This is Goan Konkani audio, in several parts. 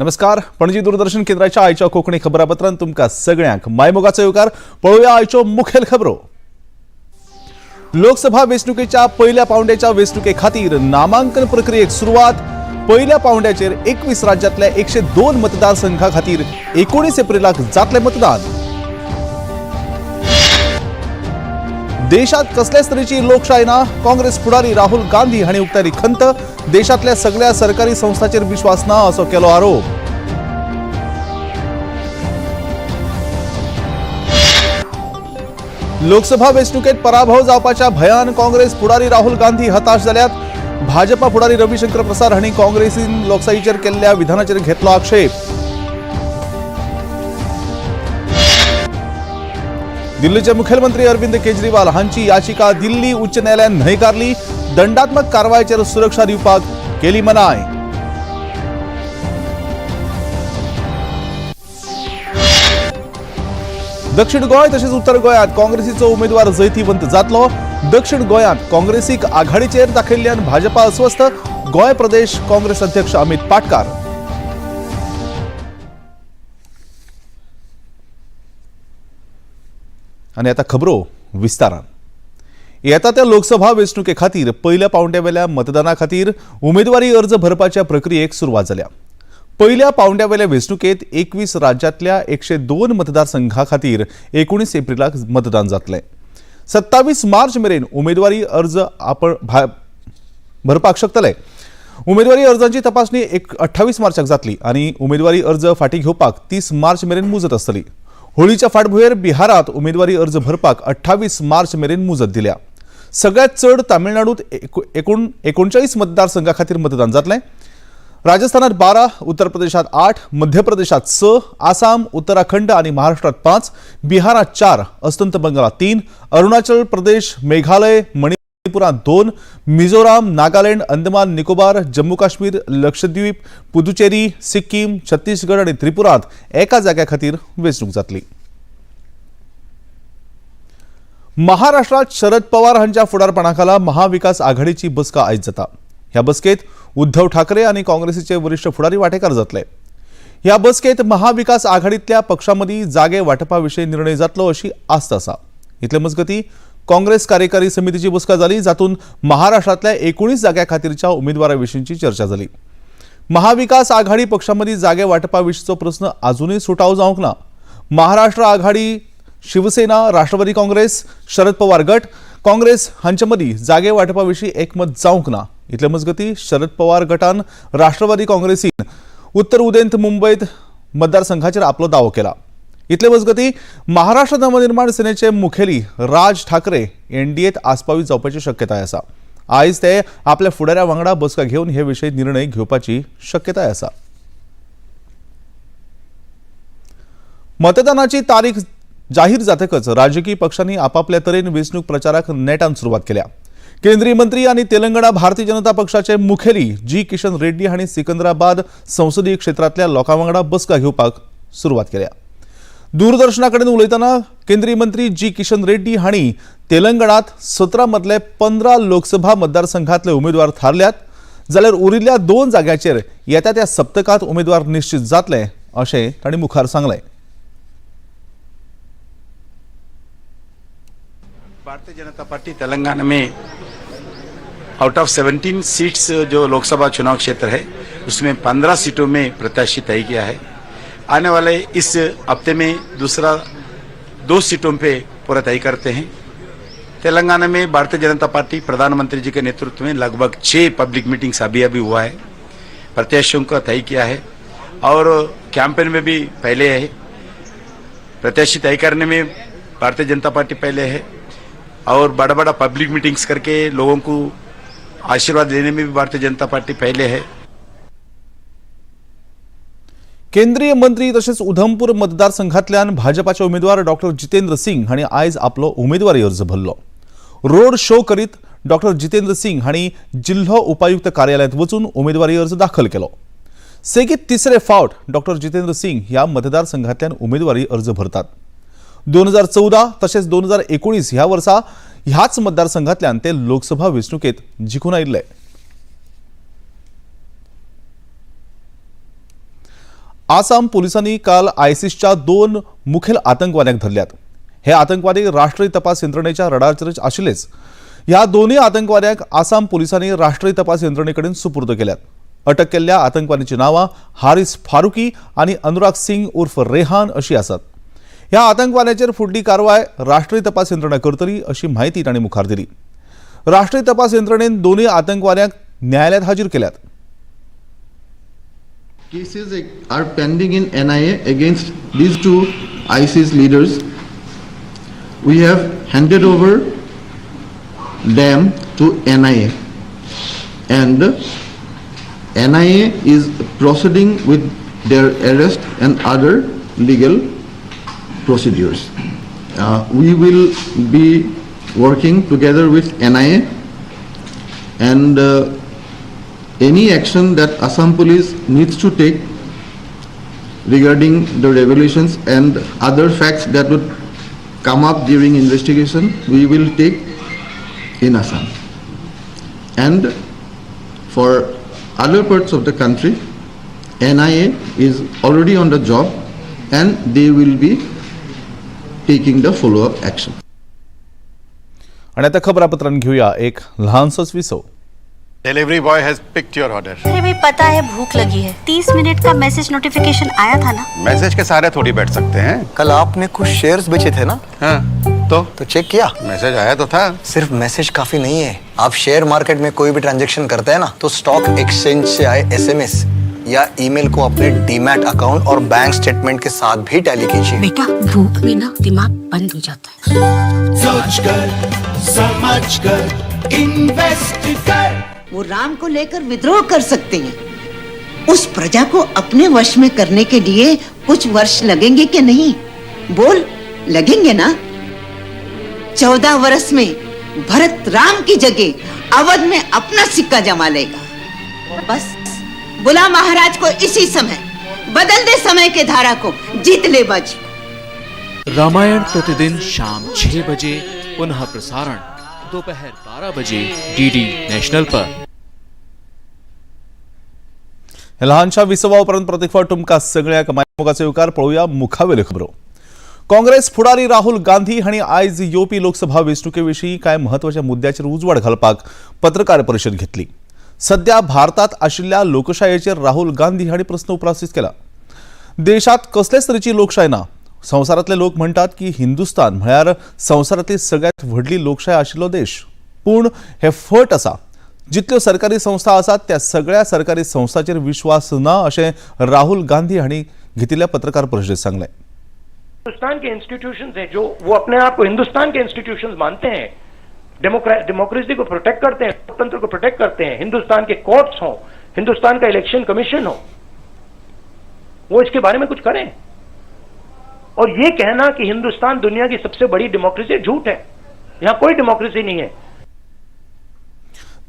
नमस्कार, पणजी दूरदर्शन केंद्राच्या आयच्या कोंकणी खबरापत्रांत तुमकां सगळ्यांक मायमोगाचो येवकार. पळोवया आयच्यो मुखेल खबरो. लोकसभा वेंचणुकेच्या पयल्या पावंड्याच्या वेंचणुके खातीर नामांकन प्रक्रियेक सुरवात. पयल्या पावंड्याचेर 21 राज्यांतल्या 102 मतदारसंघा खातीर 19 एप्रिलाक जातलें मतदान. देशात कसल्याच तरेची लोकशाय ना, काँग्रेस फुडारी राहुल गांधी हांणी उक्तायली खंत. देशांतल्या सगळ्या सरकारी संस्थांचेर विश्वास ना असो केलो आरोप. लोकसभा वेंचणुकेत पराभव जावपाच्या भयान काँग्रेस फुडारी राहुल गांधी हताश जाल्यात. भाजपा फुडारी रविशंकर प्रसाद हांणी काँग्रेसीन लोकशाहीचेर केल्ल्या विधानाचेर घेतलो आक्षेप. दिल्लीचे मुखेलमंत्री अरविंद केजरीवाल हांची याचिका दिल्ली उच्च न्यायालयान न्हयकारली. दंडात्मक कारवायचेर सुरक्षा दिवपाक केली मनाय. दक्षिण गोंय तशेंच उत्तर गोंयांत काँग्रेसीचो उमेदवार जैतिवंत जातलो. दक्षिण गोंयांत काँग्रेसीक आघाडीचेर दाखयल्ल्यान भाजपा अस्वस्थ. गोंय प्रदेश काँग्रेस अध्यक्ष अमित पाटकार. आनी आतां खबरो विस्तारान. येता त्या लोकसभा वेंचणुके खातीर पयल्या पावंड्यावेल्या मतदाना खातीर उमेदवारी अर्ज भरपाच्या प्रक्रियेक सुरवात जाल्या. पयल्या पावंड्यावेल्या वेंचणुकेत 21 राज्यांतल्या 102 मतदारसंघा खातीर 19 एप्रिलाक मतदान जातलें. 27 मार्च मेरेन उमेदवारी अर्ज आपण भरपाक शकतले. उमेदवारी अर्जांची तपासणी 28 मार्चाक जातली आनी उमेदवारी अर्ज फाटीं घेवपाक 30 मार्च मेरेन मुजत आसतली. होळीच्या फाटभुंयेर बिहारात उमेदवारी अर्ज भरपाक 28 मार्च मेरेन मुजत दिल्या. सगळ्यात चड तामिळनाडूत एकूण 39 मतदारसंघा खातीर मतदान जातलें. राजस्थानात 12, उत्तर प्रदेशात 8, मध्य प्रदेशात 6, आसाम, उत्तराखंड आणि महाराष्ट्रात 5, बिहारात 4, अस्तंत बंगालात 3, अरुणाचल प्रदेश, मेघालय, मणिपुरात 2, मिझोराम, नागालँड, अंदमान निकोबार, जम्मू काश्मीर, लक्षद्वीप, पुदुचेरी, सिक्कीम, छत्तीसगड आणि त्रिपुरात एका जाग्या खातीर वेंचणूक जातली. महाराष्ट्रात शरद पवार हांच्या फुडारपणाखाला महाविकास आघाडीची बसका आयज जाता. ह्या बसकेत उद्धव ठाकरे आणि काँग्रेसीचे वरिष्ठ फुडारी वाटेकार जातले. ह्या बसकेत महाविकास आघाडीतल्या पक्षामदीं जागे वाटपा विशीं निर्णय जातलो अशी आस्त आसा. इतले मजगतीं काँग्रेस कार्यकारी समितीची बसका जाली, जातून महाराष्ट्रांतल्या 19 जाग्या खातीरच्या उमेदवारा विशींची चर्चा जाली. महाविकास आघाडी पक्षामदीं जागे वाटपा विशींचो प्रस्न अजुनूय सुटावो जावंक ना. महाराष्ट्र आघाडी, शिवसेना, राष्ट्रवादी काँग्रेस, शरद पवार गट, काँग्रेस हांचे मदीं जागे वाटपा विशीं एकमत जावंक ना. इतले मजगतीं शरद पवार गटान राष्ट्रवादी काँग्रेसीन उत्तर उदेंत मुंबयत मतदारसंघाचेर आपलो दावो केला. इतले मजगतीं महाराष्ट्र नवनिर्माण सेनेचे मुखेली राज ठाकरे एनडीएत आस्पावीत जावपाची शक्यताय आसा. आयज ते आपल्या फुडाऱ्या वांगडा बसका घेवन हे विशीं निर्णय घेवपाची शक्यताय आसा. मतदानाची तारीख जाहीर जातकच राजकीय पक्षांनी आपापल्या तरेन वेंचणूक प्रचाराक नेटान सुरवात केल्या. केंद्रीय मंत्री आनी तेलंगणा भारतीय जनता पक्षाचे मुखेली जी किशन रेड्डी हांणी सिकंदराबाद संसदीय क्षेत्रांतल्या लोकां वांगडा बसका घेवपाक सुरवात केल्या. दूरदर्शना कडेन उलयतना केंद्रीय मंत्री जी किशन रेड्डी हांणी तेलंगणात 17 मदले 15 लोकसभा मतदारसंघातले उमेदवार थारल्यात, जाल्यार उरिल्ल्या 2 जाग्यांचेर येता त्या सप्तकांत उमेदवार निश्चित जातले अशें तांणी मुखार सांगलें. भारतीय जनता पार्टी तेलंगाना में आउट ऑफ 17 सीट्स जो लोकसभा चुनाव क्षेत्र है उसमें 15 सीटों में प्रत्याशी तय किया है. आने वाले इस हफ्ते में दूसरा 2 सीटों पे पूरा तय करते हैं. तेलंगाना में भारतीय जनता पार्टी प्रधानमंत्री जी के नेतृत्व में लगभग 6 पब्लिक मीटिंग्स अभी अभी हुआ है. प्रत्याशियों का तय किया है और कैंपेन में भी पहले है. प्रत्याशी तय करने में भारतीय जनता पार्टी पहले है और बड़ा बड़ा पब्लिक मीटिंग्स करके लोगों को आशीर्वाद लेने में भी भारतीय जनता पार्टी पहले है. केंद्रीय मंत्री तशेंच उधमपूर मतदारसंघातल्यान भाजपाचे उमेदवार डॉक्टर जितेंद्र सिंग हांणी आयज आपलो उमेदवारी अर्ज भरलो. रोड शो करीत डॉक्टर जितेंद्र सिंग हांणी जिल्हो उपायुक्त कार्यालयांत वचून उमेदवारी अर्ज दाखल केलो. सेगीत तिसरे फावट डॉक्टर जितेंद्र सिंग ह्या मतदारसंघातल्यान उमेदवारी अर्ज भरतात. 2014 तशेंच 2019 ह्या वर्सा ह्याच मतदारसंघातल्यान ते लोकसभा वेंचणुकेत जिखून आयिल्ले. आसाम पोलिसांनी काल आयसीसच्या 2 मुखेल आतंकवाद्यांक धरल्यात. हे आतंकवादी राष्ट्रीय तपास यंत्रणेच्या रडारचेरच आशिल्लेच. ह्या दोनूय आतंकवाद्यांक आसाम पोलिसांनी राष्ट्रीय तपास यंत्रणेकडेन सुपूर्द केल्यात. अटक केल्ल्या आतंकवाद्यांची नांवां हारिस फारुकी आनी अनुराग सिंग उर्फ रेहान अशी आसात. ह्या आतंकवाद्यांचेर फुडली कारवाय राष्ट्रीय तपास यंत्रणा करतली अशी म्हायती तांणी मुखार दिली. राष्ट्रीय तपास यंत्रणेन दोनूय आतंकवाद्यांक न्यायालयात हाजीर केल्यात. Cases are pending in NIA against these two ISIS leaders. We have handed over them to NIA and NIA is proceeding with their arrest and other legal procedures. We will be working together with NIA and any action that Assam Police needs to take regarding the revelations and other facts that would come up during investigation, we will take in Assam. And for other parts of the country, NIA is already on the job and they will be taking the follow-up action. आणि आता खबरापत्रांत घेऊया एक ल्हानसोच विसव. Delivery boy has picked your order. अरे भाई, पता है भूख लगी है. 30 मिनट का मैसेज नोटिफिकेशन आया था ना. मैसेज के सहारे थोड़ी बैठ सकते हैं. कल आपने कुछ शेयर्स बेचे थे ना? हाँ, तो? तो चेक किया? मैसेज आया तो था. सिर्फ मैसेज काफी नहीं है. आप शेयर मार्केट में कोई भी ट्रांजैक्शन करते हैं ना, तो स्टॉक एक्सचेंज से आए एसएमएस या ईमेल को अपने डीमैट अकाउंट और बैंक स्टेटमेंट के साथ भी टैली कीजिए. बेटा, भूख में ना दिमाग बंद हो जाता है. सोच कर, समझ कर, इन्वेस्ट कर. वो राम को लेकर विद्रोह कर सकते हैं. उस प्रजा को अपने वश में करने के लिए कुछ वर्ष लगेंगे कि नहीं? बोल, लगेंगे ना? 14 वर्ष में भरत राम की जगह अवध में अपना सिक्का जमा लेगा. बस बुला महाराज को इसी समय. बदल दे समय के धारा को, जीत ले बाजी. रामायण प्रतिदिन शाम 6 बजे, पुनः प्रसारण दोपहर 12 बजे डीडी नेशनल पर. ह्या ल्हानशा विसवा उपरांत परत एक फावट तुमकां सगळ्यांक मोगाचो येवकार. पळोवया मुखावेल्यो खबरो. काँग्रेस फुडारी राहुल गांधी हांणी आयज येवपी लोकसभा वेंचणुके विशीं कांय म्हत्वाच्या मुद्द्याचेर उजवाड घालपाक पत्रकार परिशद घेतली. सध्या भारतात आशिल्ल्या लोकशायेचेर राहुल गांधी हांणी प्रस्न उपस्थित केला. देशात कसलेच तरेची लोकशाय ना. संवसारांतले लोक म्हणटात की हिंदुस्तान म्हळ्यार संवसारांतली सगळ्यात व्हडली लोकशाय आशिल्लो देश, पूण हे फट आसा. जितल्यो सरकारी संस्था आसात त्या सगळ्या सरकारी संस्थांचेर विश्वास ना अशें राहुल गांधी हांणी घेतिल्ल्या पत्रकार परिशदेत सांगलें. हिंदुस्तान के इंस्टीट्यूशंस हैं, जो वो अपने आप को हिंदुस्तान के इंस्टीट्यूशंस मानते हैं, डेमोक्रेसी को प्रोटेक्ट करते हैं, लोकतंत्र को प्रोटेक्ट करते हैं, हिंदुस्तान के कोर्ट्स हों, हिंदुस्तान का इलेक्शन कमीशन हो, वो इसके बारे में कुछ करें. और ये कहना कि हिंदुस्तान दुनिया की सबसे बड़ी डेमोक्रेसी, झूठ है. यहां कोई डेमोक्रेसी नहीं है.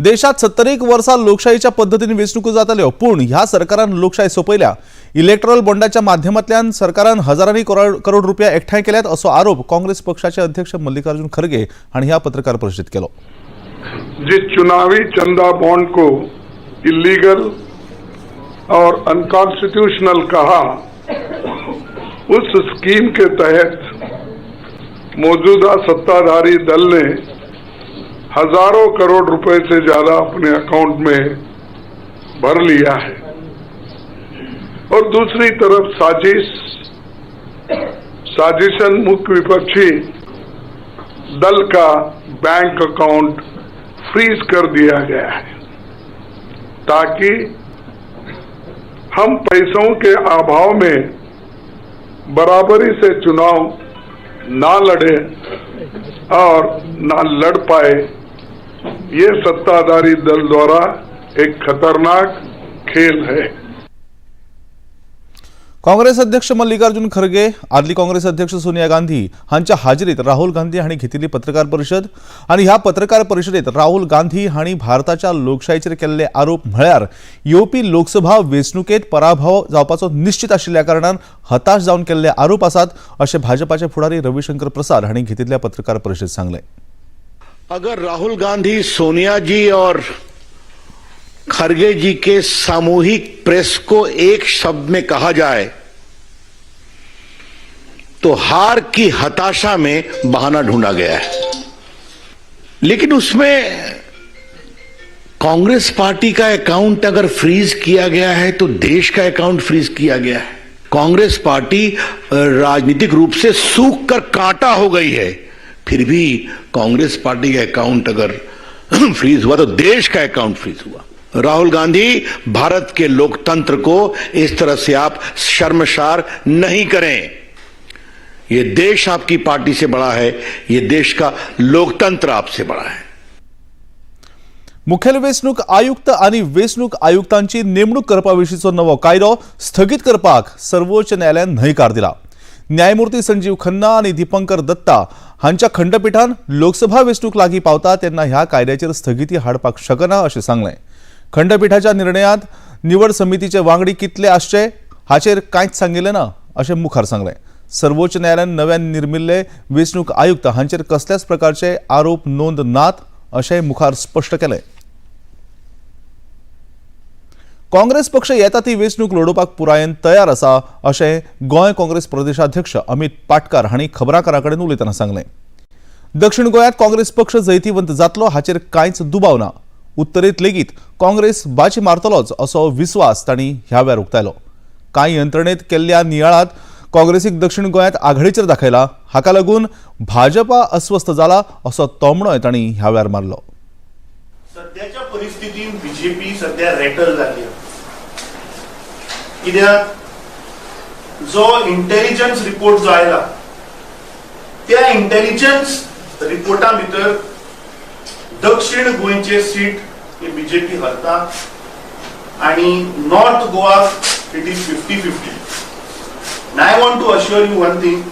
देशात 70 वर्सां लोकशाहीच्या पद्दतीन वेंचणुको जाताल्यो, पूण ह्या सरकारान लोकशाय सोंपयल्या. इलेक्ट्रॉल बॉन्डाच्या माध्यमांतल्यान सरकारान हजारांनी करोड करोड रुपया एकठांय केल्यात असो आरोप काँग्रेस पक्षाचे अध्यक्ष मल्लिकार्जुन खरगे हांणी ह्या पत्रकार परिशदेत केलो. जिस चुनावी चंदा बॉन्ड को इलीगल और अनकॉन्स्टिट्यूशनल कहा, उस स्कीम के तहत मौजूदा सत्ताधारी दल ने हजारों करोड़ रुपए से ज्यादा अपने अकाउंट में भर लिया है और दूसरी तरफ साजिशन मुख्य विपक्षी दल का बैंक अकाउंट फ्रीज कर दिया गया है, ताकि हम पैसों के अभाव में बराबरी से चुनाव ना लड़े और ना लड़ पाए. ये सत्ताधारी दल द्वारा एक खतरनाक खेल है. काँग्रेस अध्यक्ष मल्लिकार्जुन खरगे, आदली काँग्रेस अध्यक्ष सोनिया गांधी हांच्या हाजेरीत राहुल गांधी हांणी घेतिल्ली पत्रकार परिशद आनी ह्या पत्रकार परिशदेत राहुल गांधी हांणी भारताच्या लोकशायेचेर केल्ले आरोप म्हळ्यार येवपी लोकसभा वेंचणुकेत पराभव जावपाचो निश्चित आशिल्ल्या कारणान हताश जावन केल्ले आरोप आसात अशें भाजपाचे फुडारी रविशंकर प्रसाद हांणी घेतिल्ल्या पत्रकार परिशदेत सांगलें. अगर राहुल गांधी, सोनिया जी और खड़गे जी के सामूहिक प्रेस को एक शब्द में कहा जाए तो हार की हताशा में बहाना ढूंढा गया है, लेकिन उसमें कांग्रेस पार्टी का अकाउंट अगर फ्रीज किया गया है तो देश का अकाउंट फ्रीज किया गया है। कांग्रेस पार्टी राजनीतिक रूप से सूख कर कांटा हो गई है, फिर भी कांग्रेस पार्टी का अकाउंट अगर फ्रीज हुआ तो देश का अकाउंट फ्रीज हुआ। राहुल गांधी, भारत के लोकतंत्र को इस तरह से आप शर्मसार नहीं करें। ये देश आपकी पार्टी से बड़ा है, ये देश का लोकतंत्र आपसे बड़ा है। मुखेल वेंचणूक आयुक्त आनी वेंचणूक आयुक्तांची नेमणूक करपा विशींचो नवो कायदो स्थगीत करपाक सर्वोच्च न्यायालयान न्हयकार दिला। न्यायमूर्ती संजीव खन्ना आनी दीपंकर दत्ता हांच्या खंडपीठान लोकसभा वेंचणूक लागीं पावता तेन्ना ह्या कायद्याचेर स्थगिती हाडपाक शकना अशें सांगलें। खंडपीठाच्या निर्णयांत निवड समितीचे वांगडी कितले आसचे हाचेर कांयच सांगिल्लें ना अशें मुखार सांगलें। सर्वोच्च न्यायालयान नव्यान निर्मिल्ले वेंचणूक आयुक्त हांचेर कसल्याच प्रकारचे आरोप नोंद नात अशें मुखार स्पश्ट केलें। काँग्रेस पक्ष येता ती वेंचणूक लडोवपाक पुरायेन तयार आसा अशें गोंय काँग्रेस प्रदेशाध्यक्ष अमित पाटकार हांणी खबराकारां कडेन उलयतना सांगलें। दक्षिण गोंयांत काँग्रेस पक्ष जैतिवंत जातलो हाचेर कांयच दुबाव ना। उत्तरेंत लेगीत काँग्रेस बाजी मारतलोच असो विस्वास तांणी ह्या वेळार उक्तायलो। कांय यंत्रणेत केल्ल्या नियाळांत काँग्रेसीक दक्षिण गोंयांत आघाडीचेर दाखयला, हाका लागून भाजपा अस्वस्थ जाला असो तोमणोय तांणी ह्या वेळार मारलो। सध्याच्या परिस्थितीन बीजेपी सध्या रेटल जाली। कित्याक जो इंटेलिजन्स रिपोर्ट जो आयला त्या इंटेलिजन्स रिपोर्टा भितर दक्षिण गोंयचे सीट हे बीजेपी हरता आनी north Goa it is 50-50। I want to assure you one thing,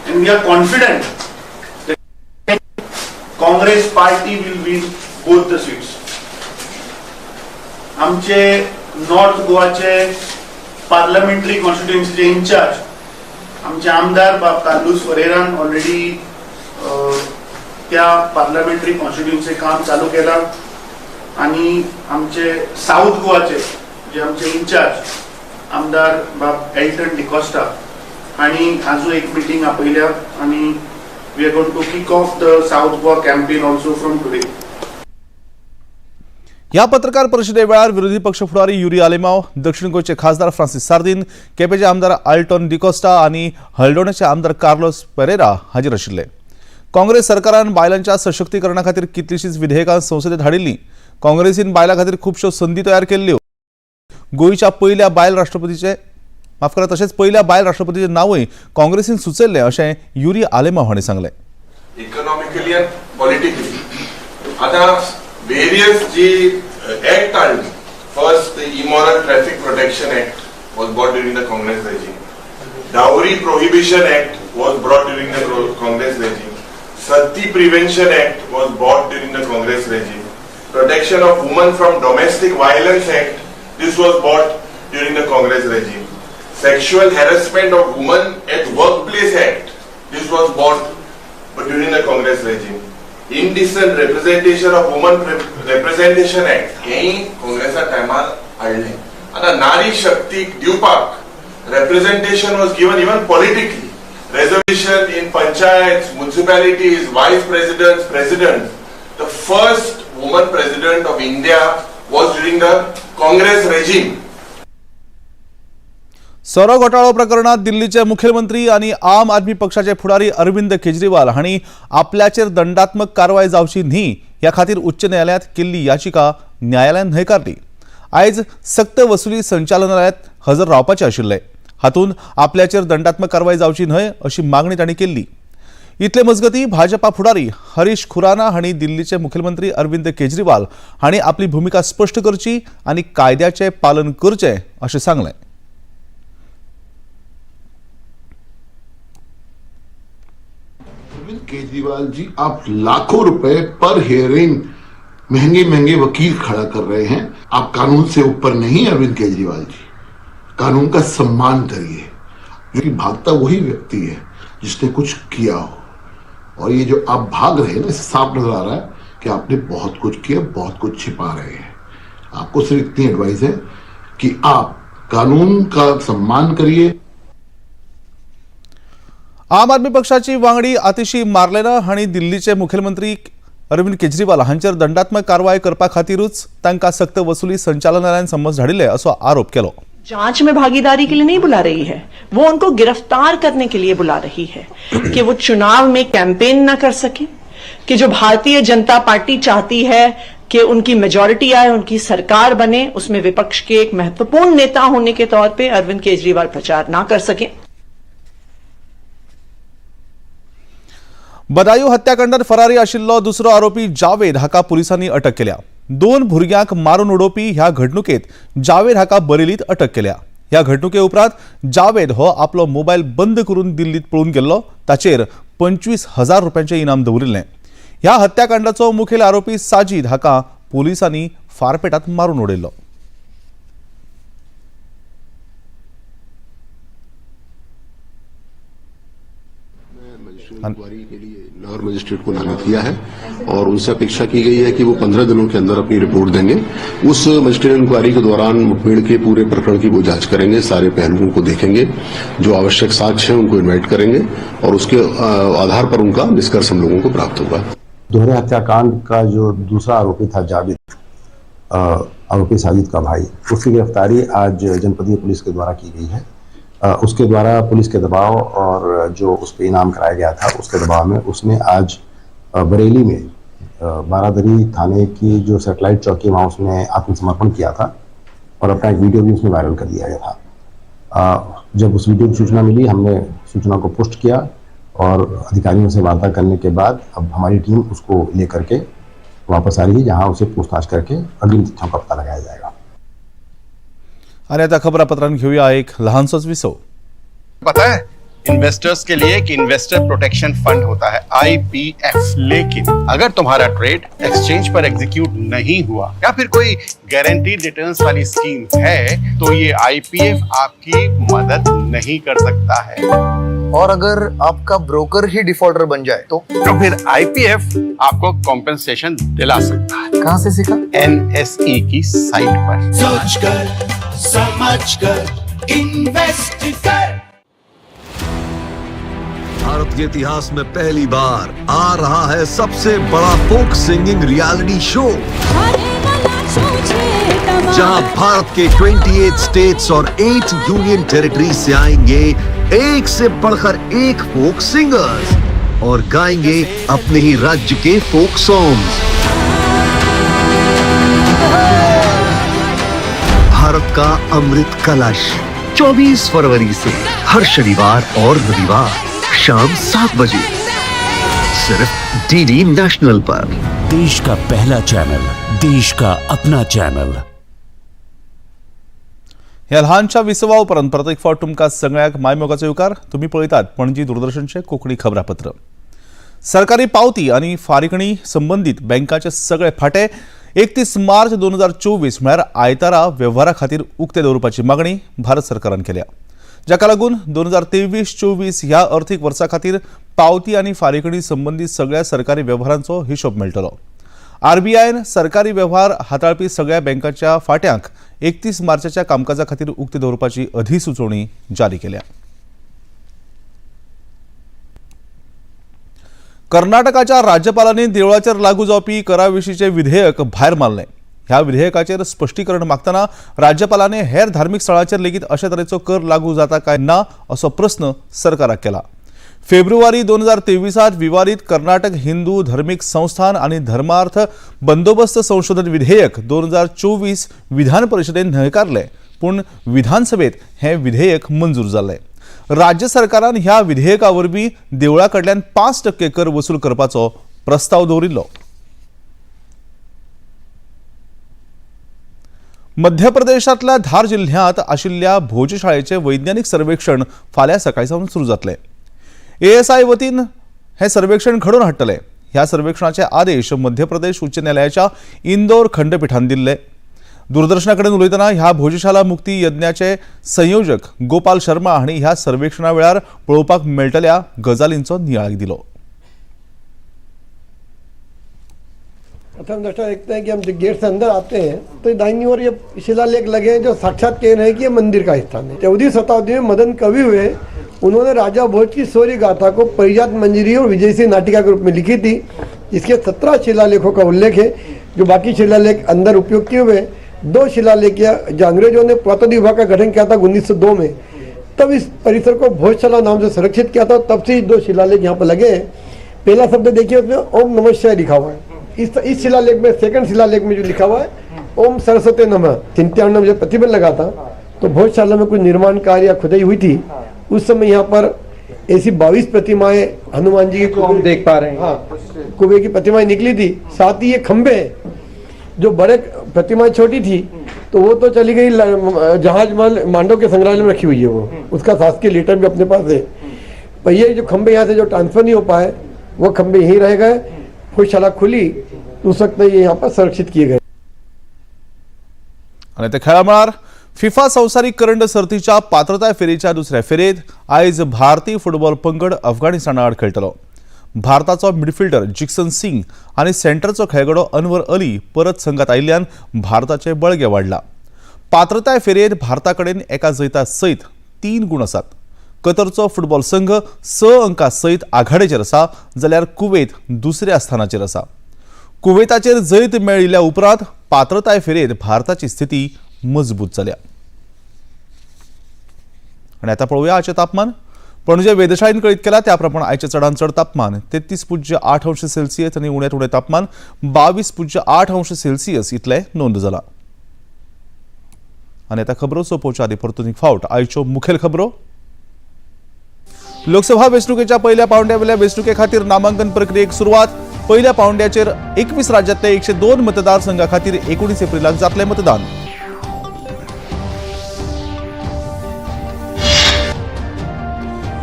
and we are confident that Congress party will win both the seats. आमचे नॉर्थ गोवाचे पार्लमेंटरी कॉन्स्टिट्युएन्सीचे इन्चार्ज आमचे आमदार बाब कार्लूस फरेरान ऑलरेडी त्या पार्लमेंटरी कॉन्स्टिट्युएन्सी काम चालू केला आनी आमचे साऊथ गोवाचे जे आमचे इन्चार्ज आमदार बाब एल्टन डिकॉस्टा हांणी आजू एक मिटींग आपयल्या आनी we are going to kick off the South Goa campaign also from today. ह्या पत्रकार परिशदे वेळार विरोधी पक्ष फुडारी युरी आलेमाव, दक्षिण गोंयचे खासदार फ्रांसीस सार्दीन, केपेचे आमदार आल्टॉन डिकॉस्टा आनी हळदोणेचे आमदार कार्लोस पेरेरा हाजीर आशिल्ले। काँग्रेस सरकारान बायलांच्या सशक्तीकरणा खातीर कितलीशींच विधेयकां संसदेत हाडिल्लीं। काँग्रेसीन बायलां खातीर खुबश्यो संदी तयार केल्ल्यो। गोंयच्या पयल्या बायल राष्ट्रपतीचे माफ करा तशेंच पयल्या बायल राष्ट्रपतीचें नांवूय काँग्रेसीन सुचयल्लें अशें युरी आलेमाव हांणी सांगलें। इकॉनॉमिकली आनी पॉलिटिकली आतां वेरियस जी एक्ट हाडली, first the immoral traffic protection act was brought during the Congress regime, dowry prohibition act was brought during the Congress regime, Sati prevention act was brought during the Congress regime, protection of women from domestic violence act, this was brought during the Congress regime, sexual harassment of women at workplace act, this was brought during the Congress regime, indecent representation of women representation act हेंय काँग्रेसा टायमार हाडलें। आतां नारी शक्तीक दिवपाक representation was given even politically, reservation in panchayats, municipalities, vice presidents, president. The first woman president of India was during the Congress regime. सोरो घोटाळो प्रकरणात दिल्लीचे मुखेलमंत्री आनी आम आदमी पक्षाचे फुडारी अरविंद केजरीवाल हांणी आपल्याचेर दंडात्मक कारवाय जावची न्ही ह्या खातीर उच्च न्यायालयांत केल्ली याचिका न्यायालयान न्हयकारली। आयज सक्त वसुली संचालनालयांत हजर रावपाचे आशिल्ले। हातूंत आपल्याचेर दंडात्मक कारवाय जावची न्हय अशी मागणी तांणी केल्ली। इतले मजगती भाजपा फुडारी हरीश खुराना हांणी दिल्लीचे मुखेलमंत्री अरविंद केजरीवाल हांणी आपली भुमिका स्पश्ट करची आनी कायद्याचें पालन करचें अशें सांगलें। अरविंद केजरीवाल जी, आप लाखों रुपए पर हियरिंग महंगे महंगे वकील खड़ा कर रहे हैं। आप कानून से ऊपर नहीं अरविंद केजरीवाल जी, कानून का सम्मान करिए। जो कि भागता वही व्यक्ति है जिसने कुछ किया हो, और ये जो आप भाग रहे हैं ना, इससे साफ नजर आ रहा है कि आपने बहुत कुछ किया, बहुत कुछ छिपा रहे हैं। आपको सिर्फ इतनी एडवाइस है कि आप कानून का सम्मान करिए। आम आदमी पक्षाची वांगडी आतिशी मार्लेना हांणी दिल्लीचे मुखेलमंत्री अरविंद केजरीवाल हांचेर दंडात्मक कारवाय करपा खातीरूच तांकां सक्त वसुली संचालनालयान समज धाडिल्ले असो आरोप केलो. जांच में भागीदारी के लिए नहीं बुला रही है, वो उनको गिरफ्तार करने के लिए बुला रही है कि वो चुनाव में कैंपेन ना कर सके, कि जो भारतीय जनता पार्टी चाहती है कि उनकी मेजॉरिटी आए, उनकी सरकार बने, उसमें विपक्ष के एक महत्वपूर्ण नेता होने के तौर पे अरविंद केजरीवाल प्रचार ना कर सके. बदायूं हत्याकांडात फरारी आशिल्लो दुसरो आरोपी जावेद हाका पुलिसांनी अटक केल्या. 2 भुरग्यांक मारून उडोवपी ह्या घडणुकेत जावेद हाका बरेलीत अटक केल्या. ह्या घडणुके उपरांत जावेद हो आपलो मोबायल बंद करून दिल्लीत पळून गेल्लो. ताचेर 25,000 रुपयांचें इनाम दवरिल्लें. ह्या हत्याकांडाचो मुखेल आरोपी साजिद हाका पुलिसांनी फारपेटात मारून उडयल्लो. इंक्वायरी के लिए लाहौर मजिस्ट्रेट को नामित किया है और उनसे अपेक्षा की गई है कि वो 15 दिनों के अंदर अपनी रिपोर्ट देंगे. उस मजिस्ट्रेट इंक्वायरी के दौरान मुठभेड़ के पूरे प्रकरण की वो जांच करेंगे, सारे पहलुओं को देखेंगे, जो आवश्यक साक्ष्य हैं उनको इन्वाइट करेंगे और उसके आधार पर उनका निष्कर्ष हम लोगों को प्राप्त होगा. दोहरे हत्याकांड का जो दूसरा आरोपी था जावेद, आरोपी साजिद का भाई, उसकी गिरफ्तारी आज जनपदीय पुलिस के द्वारा की गई है. उसके द्वारा पुलिस के दबाव और जो उस पर इनाम कराया गया था उसके दबाव में उसने आज बरेली में बारादरी थाने की जो सेटेलाइट चौकी वहाँ उसने आत्मसमर्पण किया था और अपना एक वीडियो भी उसने वायरल कर दिया गया था. जब उस वीडियो की सूचना मिली, हमने सूचना को पुष्ट किया और अधिकारियों से वार्ता करने के बाद अब हमारी टीम उसको लेकर के वापस आ रही है, जहाँ उसे पूछताछ करके अग्रिम तथ्यों का पता लगाया जाएगा. आणि आता खबरापत्रांत घेऊया एक लहानसोच विसव. पता है इन्वेस्टर्स के लिए कि इन्वेस्टर प्रोटेक्शन फंड होता है IPF. लेकिन अगर तुम्हारा ट्रेड एक्सचेंज पर एग्जीक्यूट नहीं हुआ या फिर कोई गारंटीड रिटर्न्स वाली स्कीम है तो ये IPF आपकी मदद नहीं कर सकता है. और अगर आपका ब्रोकर ही डिफॉल्टर बन जाए तो फिर IPF आपको कॉम्पेंसेशन दिला सकता है. कहाँ से सीखा? NSE की साइट पर. सोच कर, समझ कर, इन्वेस्ट कर. भारत के इतिहास में पहली बार आ रहा है सबसे बड़ा फोक सिंगिंग रियलिटी शो, जहां भारत के 28 स्टेट्स और 8 यूनियन टेरिटरी से आएंगे एक से बढ़कर एक फोक सिंगर्स और गाएंगे अपने ही राज्य के फोक सॉन्ग्स। भारत का अमृत कलश 24 फरवरी से हर शनिवार और रविवार शाम 7 बजे सिर्फ डीडी नेशनल पर। देश का पहला चैनल, देश का अपना चैनल। ह्या ल्हानशा विसवा उपरांत परत एक फावट तुमकां सगळ्यांक मायमोगाचो येवकार। तुमी पळयतात पणजी दूरदर्शनचें कोंकणी खबरापत्र। सरकारी पावती आनी फारीकणी संबंदीत बँकाचे सगळे फांटे 31 मार्च 2024 म्हळ्यार आयतारा वेव्हारा खातीर उक्ते दवरपाची मागणी भारत सरकारान केल्या, जाका लागून 2023-24 ह्या अर्थीक वर्सा खातीर पावती आनी फारीकणी संबंदीत सगळ्या सरकारी वेव्हारांचो हिशोब मेळटलो। आरबीआयन सरकारी वेव्हार हाताळपी सगळ्या बँकांच्या फांट्यांक 31 मार्चाच्या कामकाजा खातीर उक्ते दवरपाची अधिसुचोवणी जारी केल्या। कर्नाटकाच्या राज्यपालांनी देवळाचेर लागू जावपी करा विशींचें विधेयक भायर मारलें। ह्या विधेयकाचेर स्पश्टीकरण मागतना राज्यपालांनी हेर धार्मीक स्थळांचेर लेगीत अशे तरेचो कर लागू जाता काय ना असो प्रस्न सरकाराक केला। फेब्रुवारी 2023 विवादीत कर्नाटक हिंदू धर्मीक संस्थान आनी धर्मार्थ बंदोबस्त संशोधन विधेयक 2024 विधान परिषदेन न्हयकारलें, पूण विधानसभेत हें विधेयक मंजूर जालें। राज्य सरकारान ह्या विधेयका वरवीं देवळा कडल्यान 5% कर वसूल करपाचो प्रस्ताव दवरिल्लो। मध्य प्रदेशांतल्या धार जिल्ह्यांत आशिल्ल्या भोजशाळेचें वैज्ञानिक सर्वेक्षण फाल्यां सकाळीं सावन सुरू जातलें। एएसआय वतीन हें सर्वेक्षण घडोवन हाडटले। ह्या सर्वेक्षणाचे आदेश मध्य प्रदेश उच्च न्यायालयाच्या इंदोर खंडपीठान दिल्ले। दूरदर्शना कडेन उलयतना ह्या भोजशाला मुक्ती यज्ञाचे संयोजक गोपाल शर्मा हांणी ह्या सर्वेक्षणा वेळार पळोवपाक मेळटल्या गजालींचो नियाळ दिलो। प्रथम दृष्टया देखते हैं कि हम गेट से अंदर आते हैं तो दाहिनी ओर ये शिलालेख लगे हैं जो साक्षात कह रहे हैं कि ये मंदिर का स्थान है। 14वीं शताब्दी में मदन कवि हुए, उन्होंने राजा भोज की शौर्य गाथा को परिजात मंजरी और विजयसिंह नाटिका के रूप में लिखी थी। इसके 17 शिलालेखों का उल्लेख है, जो बाकी शिलालेख अंदर उपयोग किए हुए। 2 शिलालेख जो अंग्रेजों ने पुरातत्व विभाग का गठन किया था 1902 में, तब इस परिसर को भोजशाला नाम से संरक्षित किया था। तब से 2 शिलालेख यहाँ पर लगे हैं। पहला शब्द देखिए, उसमें ओम नमः शिवाय लिखा हुआ है। इस शिलालेख में, सेकंड शिलालेख में जो लिखा हुआ है ओम सरस्वती नमः। 97 में जब प्रतिबंध लगा था तो भोजशाला में कुछ निर्माण कार्य या खुदाई हुई थी। उस समय यहाँ पर ऐसी 22 प्रतिमाएं हनुमान जी की हम देख पा रहे हैं। हाँ, कुबेर की प्रतिमाएं निकली थी। साथ ही ये खंबे जो बड़े प्रतिमाएं छोटी थी तो वो तो चली गई जहाज माल मांडव के संग्रहालय में रखी हुई है, वो उसका शासकीय लेटर भी अपने पास है। पर ये जो खंबे यहाँ से जो ट्रांसफर नहीं हो पाए वो खंबे यहीं रह गए। भोजशाला खुली उस वक्त ये यहाँ पर संरक्षित किए गए। आणि ते खेळा मळार फिफा संवसारीक करंड सर्तीच्या पात्रताय फेरीच्या दुसऱ्या फेरयेत आयज भारतीय फुटबॉल पंगड अफगाणिस्ताना आड खेळटलो। भारताचो मिडफिल्डर जिक्सन सिंग आनी सेंटरचो खेळगडो अनवर अली परत संघात आयिल्ल्यान भारताचें बळगें वाडलां। पात्रताय फेरयेत भारता कडेन एका जैता सयत 3 गूण आसात। कतरचो फुटबॉल संघ 6 अंकां सयत आघाडेचेर आसा, जाल्यार कुवेत दुसऱ्या स्थानाचेर आसा। कुवेताचेर जैत मेळिल्ल्या उपरांत पात्रताय फेरयेत भारताची स्थिती मजबूत जाल्या। आनी आतां पळोवया आजचें तापमान। पणजे वेधशाळेन कळीत केला त्या प्रमाण आयचें चडांत चड तापमान 33.8 अंश सेल्सियस आनी उण्यांत उणें तापमान 22.8 अंश सेल्सियस इतलें नोंद जालां। आनी आतां खबरो सोंपोवच्या आदीं परतून एक फावट आयच्यो मुखेल खबरो। लोकसभा वेंचणुकेच्या पयल्या पावंड्यावेल्या वेंचणुके खातीर नामांकन प्रक्रियेक सुरवात। पयल्या पावंड्याचेर 21 राज्यांतल्या 102 मतदारसंघा खातीर 19 एप्रिलाक जातलें मतदान।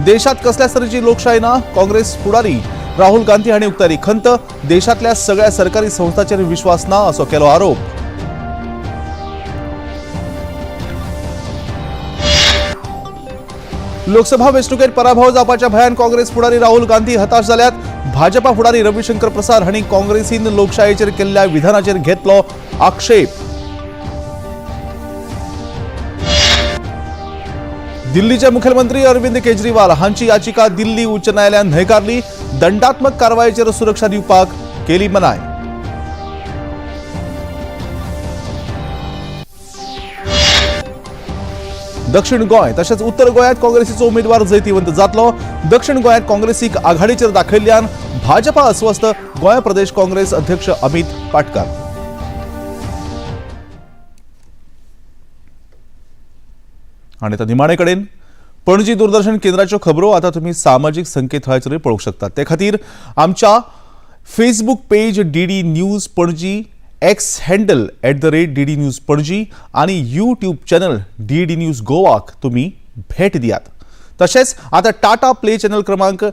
देशात कसल्याच तरेची लोकशाही ना, काँग्रेस फुडारी राहुल गांधी हांणी उक्तायली खंत। देशांतल्या सगळ्या सरकारी संस्थांचेर विश्वास ना असो केलो आरोप। लोकसभा वेंचणुकेत पराभव जावपाच्या भंयान काँग्रेस फुडारी राहुल गांधी हताश जाल्यात। भाजपा फुडारी रविशंकर प्रसाद हांणी काँग्रेसीन लोकशायेचेर केल्ल्या विधानाचेर घेतलो आक्षेप। दिल्लीचे मुख्यमंत्री अरविंद केजरीवाल हांची याचिका दिल्ली उच्च न्यायालयान न्हयकारली। दंडात्मक कारवायेचेर सुरक्षा दिवपाक केली मनाय। दक्षिण गोंय तशेंच उत्तर गोंयांत काँग्रेसीचो उमेदवार जैतिवंत जातलो। दक्षिण गोंयांत काँग्रेसीक आघाडीचेर दाखयल्ल्यान भाजपा अस्वस्थ। गोंय प्रदेश काँग्रेस अध्यक्ष अमित पाटकार। आनी आतां निमाणे कडेन पणजी दूरदर्शन केंद्राच्यो खबरो आतां तुमी सामाजीक संकेतथळाचेरूय पळोवंक शकतात। ते खातीर आमच्या Facebook page DD news Panaji, X handle @DD news Panaji आनी यूट्यूब चॅनल DD news गोवाक तुमी भेट दियात। तशेंच आतां टाटा प्ले चॅनल क्रमांक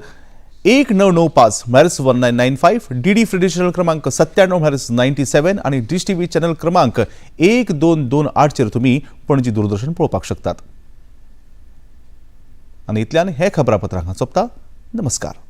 1995 म्हळ्यार 1995, DD free channel क्रमांक 97 म्हळ्यार 97 आनी डिश टीव्ही चॅनल क्रमांक 1228 चेर तुमी पणजी दूरदर्शन पळोवपाक शकतात। आनी इतल्यान हे खबरापत्र हांगा सोंपता। नमस्कार।